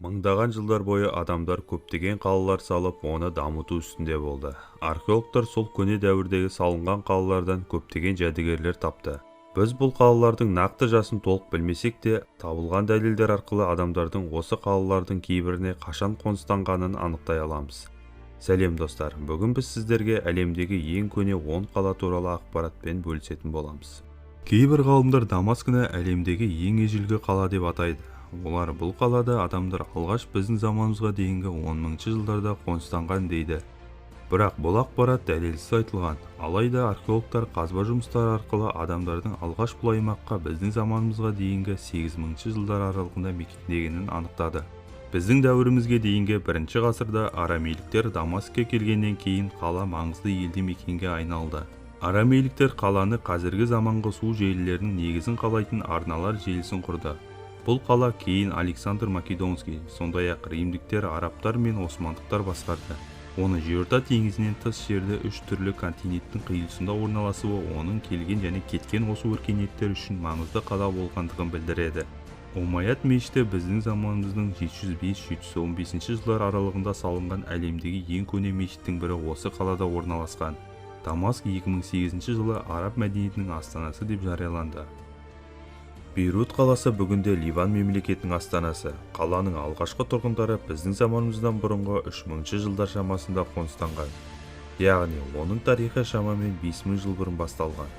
Мыңдаған жылдар бойы адамдар көптеген қалалар салып, оны дамыту үстінде болды. Археологтар сол көне дәуірдегі салынған қалалардан көптеген жәдігерлер тапты. Біз бұл қалалардың нақты жасын толық білмесек те, табылған дәлелдер арқылы адамдардың осы қалалардың кейбіріне қашан қоныстанғанын анықтай аламыз. Сәлем достар, бүгін біз сіздерге әлемдегі ең көне 10 қала туралы ақпаратпен бөлісетін боламыз. Кейбір ғалымдар Дамаскіні әлемдегі ең ежелгі қала деп атайды. Олар бұл қалада адамдар алғаш біздің заманымызға дейінгі 10-мыңыншы жылдарда қоныстанған дейді. Бірақ бұл ақпарат дәлелсіз айтылған. Алайда археологтар қазба жұмыстары арқылы адамдардың алғаш бұл аймаққа біздің заманымызға дейінгі 8-мыңыншы жылдар аралығында мекендегенін анықтады. Біздің дәуірімізге дейінгі 1-ші ғасырда арамейліктер Дамаскке келгеннен кейін қала маңызды елді мекенге айналды. Арамейліктер қаланы қазіргі заманғы су желілерінің негізін қалайтын арналар желісін құрды. Бұл қала кейін Александр Македонский, сондай-ақ римдіктер, арабтар мен османдықтар басқарды. Оны Жерорта теңізінен тыс жерде үш түрлі континенттің қиылысында орналасуы оның келген және кеткен осы өркениеттер үшін маңызды қала болғандығын білдіреді. Омайяд мешіті біздің заманымыздың 705-715 жылдар аралығында салынған әлемдегі ең көне мешіттің бірі осы қалада орналасқан. Дамаск 2008 жылы араб мәдениетінің астанасы деп жарияланды. Бейрут қаласы бүгінде Ливан мемлекетінің астанасы. Қаланың алғашқы тұрғындары біздің заманымыздан бұрынғы 3000 жылдар шамасында қоныстанған. Яғни оның тарихы шамамен 5000 жыл бұрын басталған.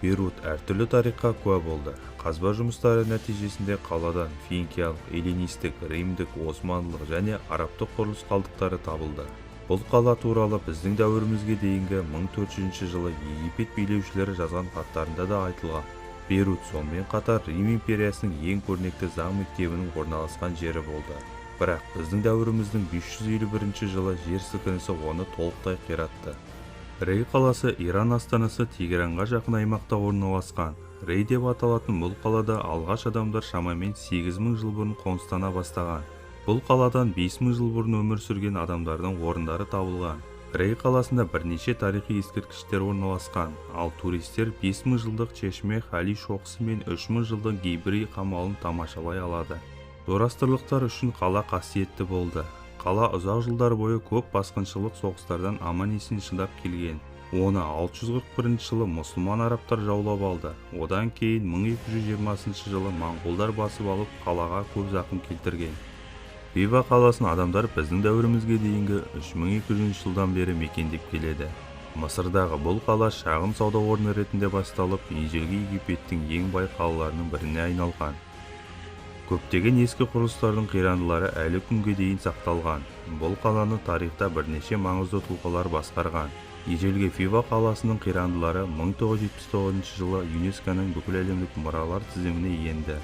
Бейрут әртүрлі тарихқа куә болды. Қазба жұмыстары нәтижесінде қаладан финикиялық, эллинистік, римдік, османдылық және арабтық құрылыс қалдықтары табылды. Бұл қала туралы біздің дәуірімізге дейінгі 1400 жылы Египет билеушілері жазған хаттарында да айтылған. Бейрут сонымен қатар Рим империясының ең көрнекті заң мектебінің орналасқан жері болды. Бірақ біздің дәуіріміздің 551 жылы жер сілкінісі оны толықтай қиратты. Рей қаласы Иран астанасы Тегеранға жақын аймақта орналасқан. Рей деп аталатын бұл қалада алғаш адамдар шамамен 8000 жыл бұрын қоныстана бастаған. Бұл қаладан 5000 жыл бұрын өмір сүрген адамдардың орындары табылған. Рей қаласында бірнеше тарихи ескерткіштер орналасқан, ал туристер 5000 жылдық Чешме Хали шоқысы мен 3000 жылдық Гейбри қамалын тамашалай алады. Зороастрлықтар үшін қала қасиетті болды. Қала ұзақ жылдар бойы көп басқыншылық соғыстардан аман-есен шыдап келген. Оны 641 жылы мұсылман арабтар жаулап алды. Одан кейін 1220 жылы моңғолдар басып алып, қалаға көп зақым келтірген. Фива қаласын адамдар біздің дәуірімізге дейінгі 3200 жылдан бері мекендеп келеді. Мысырдағы бұл қала шағын сауда орны ретінде басталып, ежелгі Египеттің ең бай қалаларының біріне айналған. Көптеген ескі құрылыстардың қирандылары әлі күнге дейін сақталған. Бұл қаланы тарихта бірнеше маңызды тұлғалар басқарған. Ежелгі Фива қаласының қирандылары 1979 жылы ЮНЕСКО-ның бүкіләлемдік мұралар тізіміне енді.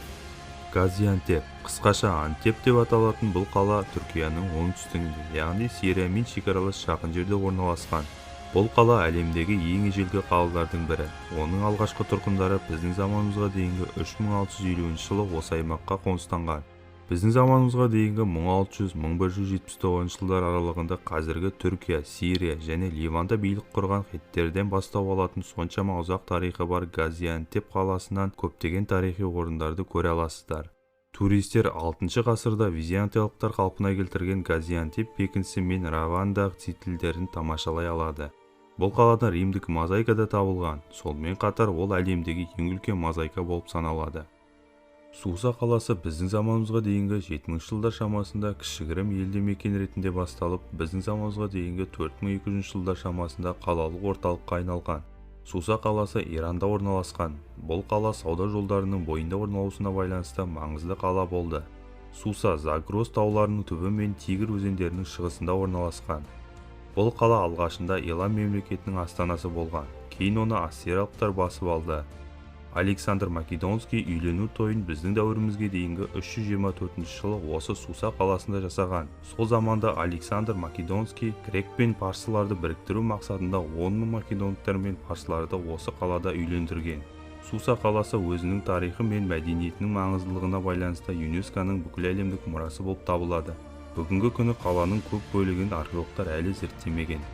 Газиантеп, қысқаша Антеп деп аталатын бұл қала Түркияның оңтүстігінде, яғни Сириямен шекаралас жақын жерде орналасқан. Бұл қала әлемдегі ең ежелгі қалалардың бірі. Оның алғашқы тұрғындары біздің заманымызға дейінгі 3650 жылы осы аймаққа қоныстанған. Біздің заманымызға дейінгі 1600-1179 жылдар аралығында қазіргі Түркия, Сирия және Ливанда билік құрған хеттерден бастау алатын соншама ұзақ тарихы бар Газиантеп қаласынан көптеген тарихи орындарды көре аласыздар. Туристер 6 ғасырда византиялықтар қалпына келтірген Газиантеп бекінісі мен Раванда цитаделерін тамашалай алады. Бұл қаладан римдік мозаика да табылған. Сонымен қатар ол әлемдегі ең үлкен мозаика болып саналады. Суса қаласы біздің заманымызға дейінгі 70 жылдар шамасында кішігірім елді мекен ретінде басталып, біздің заманымызға дейінгі 4200 жылдар шамасында қалалық орталыққа айналған. Суса қаласы Иранда орналасқан. Бұл қала сауда жолдарының бойында орналасуына байланысты маңызды қала болды. Суса Загрос тауларының түбі мен Тигр өзендерінің шығысында орналасқан. Бұл қала алғашында Элам мемлекетінің астанасы болған. Кейін оны ассириялықтар басып алды. Александр Македонский үйлену тойын біздің дәуірімізге дейінгі 324 жылы осы Суса қаласында жасаған. Сол заманда Александр Македонский грек пен парсыларды біріктіру мақсатында 10 мың македондықтар мен парсыларды осы қалада үйлендірген. Суса қаласы өзінің тарихы мен мәдениетінің маңыздылығына байланысты ЮНЕСКО-ның бүкіләлемдік мұрасы болып табылады. Бүгінгі күні қаланың көп бөлігін археологтар әлі зерттемеген.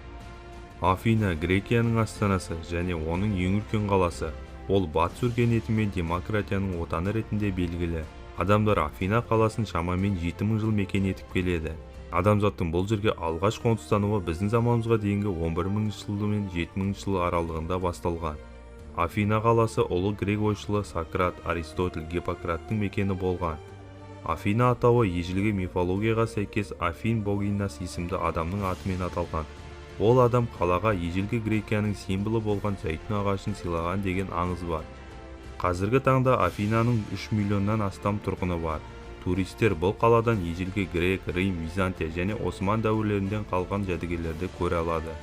Афина Грекияның астанасы және оның ең үлкен қаласы. Ол батыс өркениеті мен демократияның отаны ретінде белгілі. Адамдар Афина қаласын шамамен 7000 жыл мекен етіп келеді. Адамзаттың бұл жерге алғаш қоныстануы біздің заманымызға дейінгі 11000 жылы мен 7000 жылы аралығында басталған. Афина қаласы ұлы грек ойшылы Сократ, Аристотель, Гиппократтың мекені болған. Афина атауы ежелгі мифологияға сәйкес Афин богинасы есімді адамның атымен аталған. Ол адам қалаға ежелгі Грекияның символы болған зәйтүн ағашын сыйлаған деген аңыз бар. Қазіргі таңда Афинаның 3 миллионнан астам тұрғыны бар. Туристер бұл қаладан ежелгі грек, Рим, Византия және Осман дәуірлерінен қалған жәдігерлерді көре алады.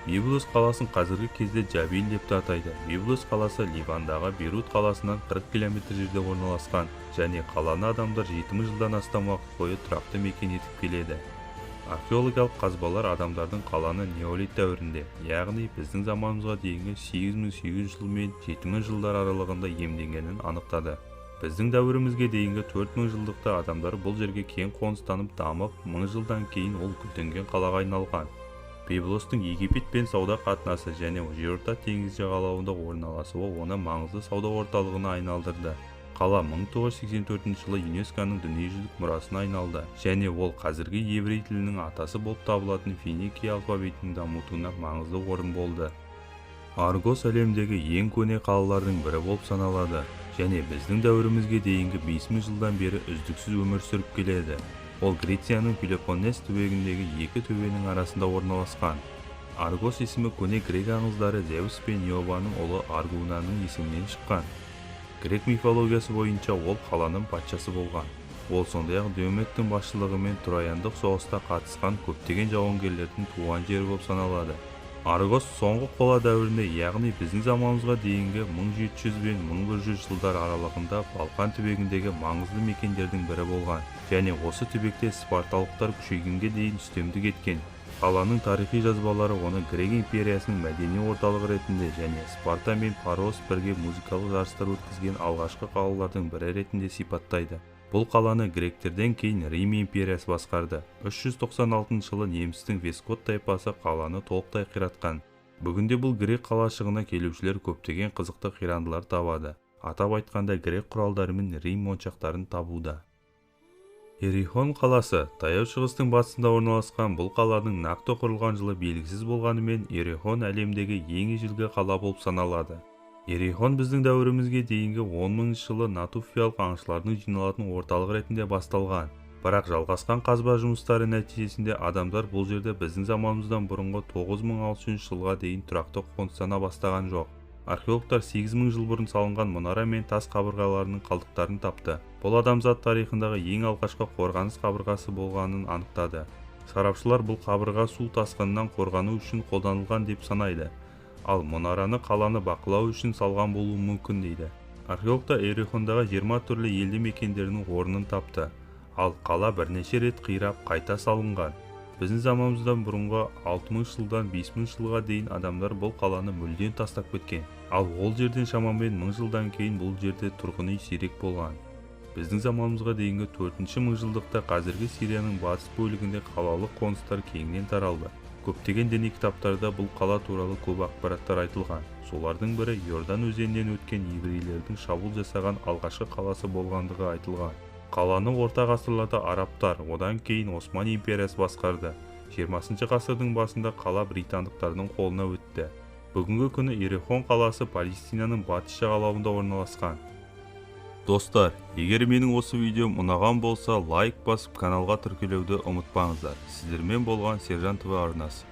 Библос қаласын қазіргі кезде Джабил деп те атайды. Библос қаласы Ливандағы Бейрут қаласынан 40 км жерде орналасқан және қаланы адамдар 7000 жылдан астам уақыт бойы тұрақты мекен етіп келеді. Археологиялық қазбалар адамдардың қаланы неолит дәуірінде, яғни біздің заманымызға дейінгі 8800 жыл мен 7000 жылдар аралығында иемденгенін анықтады. Біздің дәуірімізге дейінгі 4000 жылдықта адамдар бұл жерге кең қоныстанып дамып, 1000 жылдан кейін ол гүлденген қалаға айналған. Библостың Египетпен сауда қатынасы және Жерорта теңіз жағалауында орналасуы оны маңызды сауда орталығына айналдырды. Қала 1984 жылы ЮНЕСКО-ның дүниежүзілік мұрасына айналды және ол қазіргі еврей тілінің атасы болып табылатын финикия алфавитінің дамытуына маңызды орын болды. Аргос әлемдегі ең көне қалалардың бірі болып саналады және біздің дәуірімізге дейінгі 5000 жылдан бері үздіксіз өмір сүріп келеді. Ол Грецияның Пелопоннес түбегіндегі екі төбенің арасында орналасқан. Аргос есімі көне грек аңыздары Зевс пен Ниобаның ұлы Аргунаның есімінен шыққан. Грек мифологиясы бойынша ол қаланың патшасы болған. Ол сондай-ақ Диомедтің басшылығымен Трояндық соғыста қатысқан көптеген жауынгерлердің туған жері болып саналады. Аргос соңғы қола дәуірінде, яғни біздің заманымызға дейінгі 1700 бен 1100 жылдар аралығында Балқан түбегіндегі маңызды мекендердің бірі болған және осы түбекте спарталықтар күшейгенге дейін үстемдік еткен. Қаланың тарихи жазбалары оны Грек империясының мәдени орталығы ретінде және Спарта мен Парос бірге музыкалық жарыстар өткізген алғашқы қалалардың бірі ретінде сипаттайды. Бұл қаланы гректерден кейін Рим империясы басқарды. 396 жылы немістің Вескот тайпасы қаланы толықтай қиратқан. Бүгінде бұл грек қалашығына келушілер көптеген қызықты қирандылар табады. Атап айтқанда, грек құралдары мен Рим моншақтарын табуда. Иерихон қаласы Таяу Шығыстың батысында орналасқан. Бұл қаланың нақты құрылған жылы белгісіз болғанымен, Иерихон әлемдегі ең ежелгі қала болып саналады. Иерихон біздің дәуірімізге дейінгі 10000 жылы натуфиялық аңшылардың жиналатын орталық ретінде басталған. Бірақ жалғасқан қазба жұмыстары нәтижесінде адамдар бұл жерде біздің заманымыздан бұрынғы 9600 жылға дейін тұрақты қоныстана бастаған жоқ. Археологтар 8000 жыл бұрын салынған мұнара мен тас қабырғаларының қалдықтарын тапты. Бұл адамзат тарихындағы ең алғашқы қорғаныс қабырғасы болғанын анықтады. Сарапшылар бұл қабырға су тасқынынан қорғану үшін қолданылған деп санайды. Ал мұнараны қаланы бақылау үшін салған болуы мүмкін дейді. Археологтар Иерихондағы 20 түрлі елді мекендерінің орнын тапты. Ал қала бірнеше рет қирап қайта салынған. Біздің заманымыздан бұрынғы 6000 жылдан 5000 жылға дейін адамдар бұл қаланы мүлдем тастап кеткен. Ал ол жерден шамамен 1000 жылдан кейін бұл жерде тұрғын үй сирек болған. Біздің заманымызға дейінгі 4-ші мыңжылдықта қазіргі Сирияның батыс бөлігінде қалалық қоныстар кеңінен таралды. Көптеген діни кітаптарда бұл қала туралы көп ақпараттар айтылған. Солардың бірі Иордан өзенінен өткен еврейлердің шабуыл жасаған алғашқы қаласы болғандығы айтылған. Қаланы орта ғасырларда арабтар, одан кейін Осман империясы басқарды. 20 ғасырдың басында қала британдықтардың қолына өтті. Бүгінгі күні Иерихон қаласы Палестинаның батыс жағалауында орналасқан. Достар, егер менің осы видеом ұнаған болса, лайк басып каналға тіркелуді ұмытпаңыздар. Сіздермен болған Сержан ТВ арнасы.